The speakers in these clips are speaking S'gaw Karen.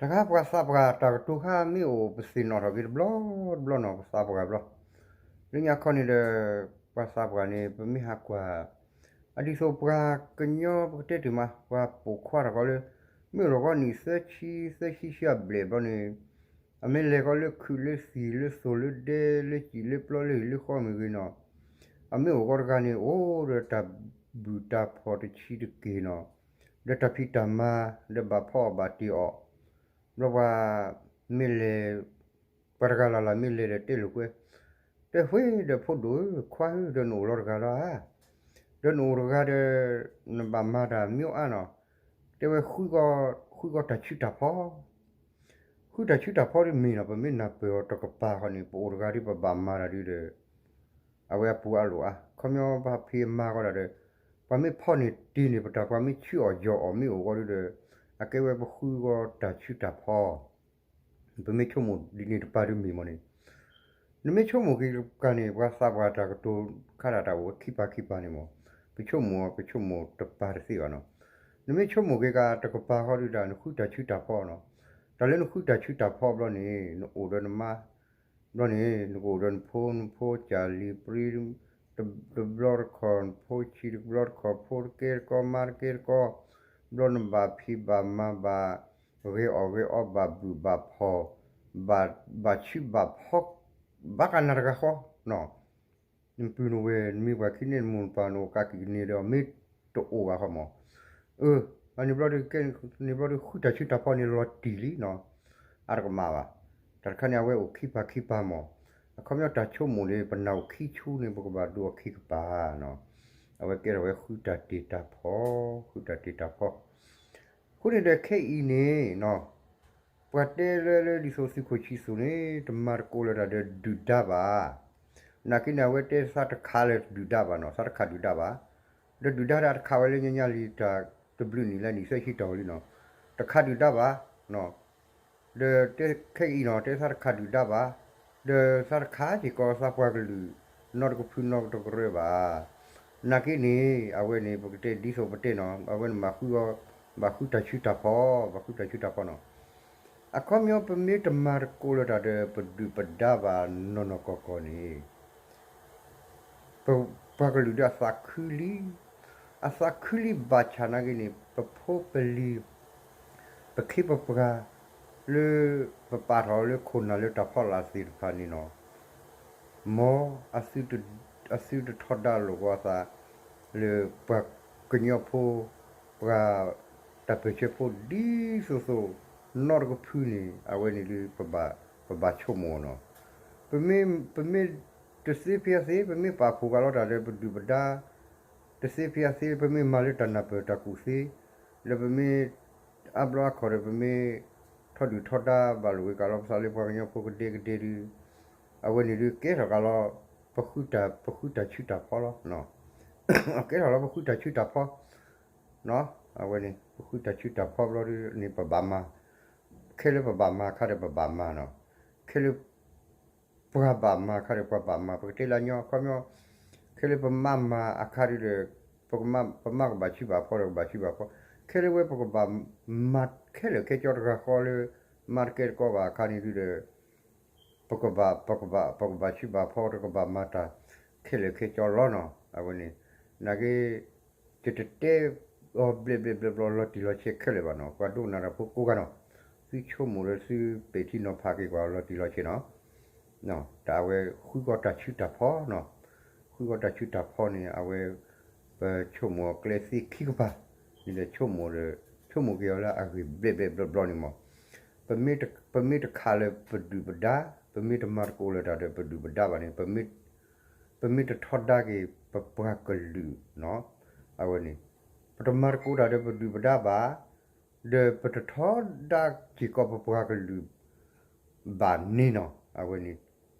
တခါပှၤသးပှၢ်တၢ်ကတိၤခါမ့ၢ်အိၣ် ပသ့ၣ်နီၣ်ထီၣ်က့ၤတဘျီတဘျီနီၤ, ပသးပှၢ်ဘျီ. လၢညါခီန့ၣ်ဒီး ပှၤသးပှၢ်န့ၣ် ပမ့ၢ်ဟးကွၢ် အဒ်သိးပှၤကညီပကတဲတ့ၢ်မး ပှၤပိာ်ခွါတၢ်ဃီလၢ မ့ၢ်အိၣ်ထီၣ်ဃီနံၣ်သၢဆံ သၢဆံဆံအဘျဲၣ်ဘျီန့ၣ် အမ့ၢ်လဲၤဃီလၢခုးလၢသံၣ်လၢသိၣ်လၢဒဲ လၢစံၣ်လၢပျီလၢဟံၣ်လၢဃီမ့ၢ်ဂ့ၤနီၤ, အမ့ၢ်အိၣ်ဃီတဂၤန့ၣ် အိၣ်ဒီးတၢ်ဘူၣ်တၢ်ဖီၣ်တဆံးတက့ၢ်နီၤ, ဒီးတၢ်ဖံးတၢ်မၤ ဒီးဘၣ်ဖီအီၣ်ဘၣ်တ့ၢ်အီၣ် ဘျီပှၤမ့ၢ်လဲၤ ပှၤတဂၤလၢ်လၢ်မ့ၢ်လဲၤဒီးတဲလိာ်ကွဲ, တဲဃ့ဒီးဖိဒိၣ်ဧၢ ခွါဧၢ ဒီးနအိၣ်လီၤတဂၤလီၤဧါ, ဒီးနအိၣ်တဂၤဒီး နဘၣ်မၤတၢ်မ့ၢ်အါနီၤ, တဲဝဲ ဃုကီၢ်တၢ်ဆူးတၢ်ဖီ ဃုတၢ်ဆူးတၢ်ဖီဒ်မ့ၢ်နီၤ, ပမ့ၢ်နၢ်ပၢၢ်အီၤတကပၤဃီန့ၣ် ပအိၣ်တဂၤဒ်ပဘၣ်မၤတၢ်ဒ်ဒီး အဝဲအပူၤအလိၣ်အါ, ခီပညီပှၤဖံးအမၤဃီတၢ်ဒီး ပှၤမ့ၢ်ဖီန့ၢ်တ့ၢ်န့ၢ်ပတၢ် ပှၤမ့ၢ်ဆူးအီၣ်ယီၢ်အီၣ်မ့ၢ်အိၣ်ဃီဒ်ဒီး အကဲဝဲပဃုကီၢ်တၢ်ဆူးတၢ်ဖီ ပမ့ၢ်ဆိကမိၣ်ဒ်န့ၣ်တပၤဒ်မ့ၢ်မ့ၢ်န့ၣ်, နမ့ၢ်ဆိကမိၣ်က့ၤတကပၤန့ၣ် ပှၤသးပှၢ်တၢ်ကတိၤခါတၢ်တၢ်အိၣ်ဝဲခံပၤခံပၤန့ၣ်မ့ၢ်, ပဆိကမိၣ် ပဆိကမိၣ်တပၤတသ့ဘၣ်နီၤ, နမ့ၢ်ဆိကမိၣ်က့ၤကတကပၤဃီဒ်တၢ် နဃုတၢ်ဆူးတၢ်ဖီနီၤ, တၢ်လၢနဃုတၢ်ဆူးတၢ်ဖီဘျီန့ၣ် နအိၣ်ဒီးနမါ ဘျီန့ၣ် နကအိၣ်ဒီးနဖိ နဖိကၢ်လံၤပြံ တဘျီတခီၣ် နဖိဆံးတဘျီတခီၣ် ဖိတကဲတကီ မါတကဲတကီ, ဘျီနဘၣ်ဖံးဘၣ်မၤဘၣ် ဂဲၤအီၣ်ဂဲၤအီဘၣ်ဘူၣ်ဘၣ်ဖီၣ် ဘၣ်ဆူးဘၣ်ဖီ ဘၣ်ကနၣ်တဂၤဃီနီၤ, နပုၢ်နဝဲၢ် နမ့ၢ်ပှၤခံန့ၣ် နမိၢ်နပၢ် နအိၣ်ကးကံၣ်ကန့ၢ်ဒီး မ့ၢ်တအိၣ်ဘၣ်ဃီမး, အၢ အန့ၣ်ဘျီဒ် ကဲန့ၣ်ဘျီဒ် ဃုတၢ်ဆူးတၢ်ဖီန့ၣ် လီၤတံၢ်လံနီၤ, အါတကမၣ်ဘၣ်, တၢ်တခါန့ၣ် အဝဲအိၣ်ခံပၤခံပၤမး, အခီပညီတၢ်ဆိကမိၣ်န့ၣ် ပနၢ်အိၣ်ခံဆူန့ၣ် ပကဘၣ်ဒိးအီၤခံကပၤနီၤ, အဝဲကဲထီၣ်ဝဲဃုတၢ်တ့ၢ်တၢ်ဖီ, ဃုတၢ်တ့ၢ်တၢ်ဖီ အဃိန့ၣ်ဒီးခဲအံၤန့ၣ်နီၤ, ပှၤတဲလၢလၢဒ်သိးသုးခိၣ်ဆံသူၣ်န့ၣ် တမၤသကိးလၢၤတၢ်ဒီးဒုၣ်ဒါဘၣ်, နာ်က့န့ၣ် အဝဲတဲသးတခးလၢဒုၣ်ဒါဘၣ်နီၤ, သးတခးဒုၣ်ဒါဘၣ်, ဒီးဒုၣ်ဒါတၢ်တခးဝဲလၢညါညါလံ တၢ်တဘျုးနံၣ်လၢနံၣ်သၢဆံတီၢ်လံနီၤ, တခးဒုၣ်ဒါဘၣ် ဒီးတဲခဲအံၤနီၤ တဲသးတခးဒုၣ်ဒါဘၣ်, ဒီးသးတခးစ့ၢ်ကီးသးပှၤကလုာ် နီတကဖုနီတကရၢဘၣ်. နာ်က့န့ၣ် အဝဲန့ၣ် ပကတဲဒ်သိးပတဲနီၤ အဝဲန့ၣ် ဘၣ်ဃုတၢ်ဆူးတၢ်ဖီ, ဘၣ်ဃုတၢ်ဆူးတၢ်ဖီနီၤ. အခီပညီ ပမ့ၢ်တမၤသကိးလၢၤတၢ်ဒီး ပဒုၣ်ပဒါဘၣ်နီၢ်နီၢ်ကီၢ်ကီၢ်န့ၣ် ပပှၤကလုာ်ဒီးအသးခုလံ, အသးခုလံဘၣ်ဆၣ်နာ်က့န့ၣ် ပဖိပလံၤ ပခ့ပပှၤ လၢပပာ်ထီၣ်လၢခိၣ်နၢ်လၢတၢ်ဖီလာ်သ့ၣ်တဖၣ်န့ၣ်နီၤ, မ်အသုတထီဒါလိာ်ကီးအသး လၢပှၤကညီဖိ ပှၤတၢ်ပၢၢ်ဆၢဖိ ဒ်သိးသိး နီတကဖုန့ၣ် အဝဲန့ၣ်ဒ် ပဘၣ်ဆိကမိၣ်နီၤ. ပမ့ၢ်တသ့ဖဲအသ့ ပမ့ၢ်ပာ်ဖှိၣ်ကၤလီၤတၢ်ဒီးပဒုၣ်ပဒါ တသ့ဖဲအသ့ ပမ့ၢ်မၤလၢတၢ်နၢ်ပၢၢ်တၢ်ကူၣ်သ့ လၢပမ့ၢ်အါဘျီအခီၣ်ဒီး ပမ့ၢ်ထီဒုၣ်ထီဒါဘၣ်လိာ်က့ၤကၤလီၤပသးလၢပှၤကညီဖိကဒဲကဒဲဒု အဝဲန့ၣ်ဒု ကဲထီၣ်ကၤလီၤ ပဃုတၢ်ဆူးတၢ်ဖီလီၤ. ကဲထီၣ်လီၤပဃုတၢ်ဆူးတၢ်ဖီ အဝဲန့ၣ် ပဃုတၢ်ဆူးတၢ်ဖီဘျီဒုန့ၣ် ပဘၣ်မၤ ခဲလၢပဘၣ်မၤအခါဒီးပဘၣ်မၤနီၤ. ခဲလၢ ပှၤဘၣ်မၤအခါဒီးပှၤဘၣ်မၤ ပကတဲလၢညီ အခီပညီ ခဲလၢပမၤမၤအခါဒုဒီး ပမၤကဘၣ်ဆူးဘၣ်ဖီဒီးကဘၣ်ဆူးဘၣ်ဖီ, ခဲလၢဝဲပကဘၣ်မၤခဲလၢာ်ခဲဆ့တဂၤဃီလၢ မၤတကဲတကီဘၣ်အခါန့ၣ်ဒုဒီး ပကဘၣ် ပကဘၣ် ပကဘၣ်ဆူးဘၣ်ဖီ တကဘၣ်မၤတၢ်ခဲလၢာ်ခဲဆ့လီၤနီၤ. အဝဲန့ၣ် နာ်က့ ယတတဲအီၤဘျဲၣ်ဘျဲၣ်ဘျီဘျီ လီၤတံၢ်လီၤဆဲးခဲလၢာ်ဘၣ်နီၤ. ပှၤဒိကနၣ်တၢ်ဖိကိးဂၤနီၤ သုဆိကမိၣ်ဒီးသုပဲာ်ထံနီၤဖးက့ၤကွၢ်လီၤတံၢ်လီၤဆဲးနီၤ. တၢ်အဝဲဃုကီၢ်တၢ်ဆူးတၢ်ဖီနီၤ. ဃုကီၢ်တၢ်ဆူးတၢ်ဖီန့ၣ် အဝဲ ပဆိကမိၣ်အကျဲသ့ခံကပၤန့ၣ်ဒီး ဆိကမိၣ်ဒီး ဆိကမိၣ်က့ၤအီၤလၢအဂ့ၢ်ဘျဲၣ်ဘျဲၣ်ဘျီဘျီန့ၣ်မး ပမ့ၢ်တခးလၢပဒုၣ်ပဒါ, ပမ့ၢ်တမၤသကိးလၢၤတၢ်ဒီးပဒုၣ်ပဒါဘၣ်န့ၣ် ပမ့ၢ်တထီဒါက့ၤပပှၤကလုာ်နီၤ. အဝဲန့ၣ် ပတမၤသကိးတၢ်ဒီးပဒုၣ်ပဒါဘၣ်, ဒီးပတထီဒါစ့ၢ်ကီးပပှၤကလုာ်ဘၣ်န့ၣ်နီၤ. အဝဲန့ၣ်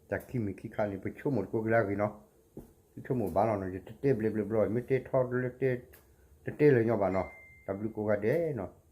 တၢ်ခံမံၤခံခါန့ၣ် ပဆိကမိၣ်သကိးက့ၤလၢအဂ့ၢ်နီၤ. သုဆိကမိၣ်ဘၣ်လီၤနီၤ. ယတတဲဘျဲၣ်ဘျဲၣ်ဘျီ မ့ၢ်တဲထီလၢတဲ တတဲလၢၤညီဘၣ်နီၤ. တၢ်ဘျုးကိးဂၤဒဲးနီၤ.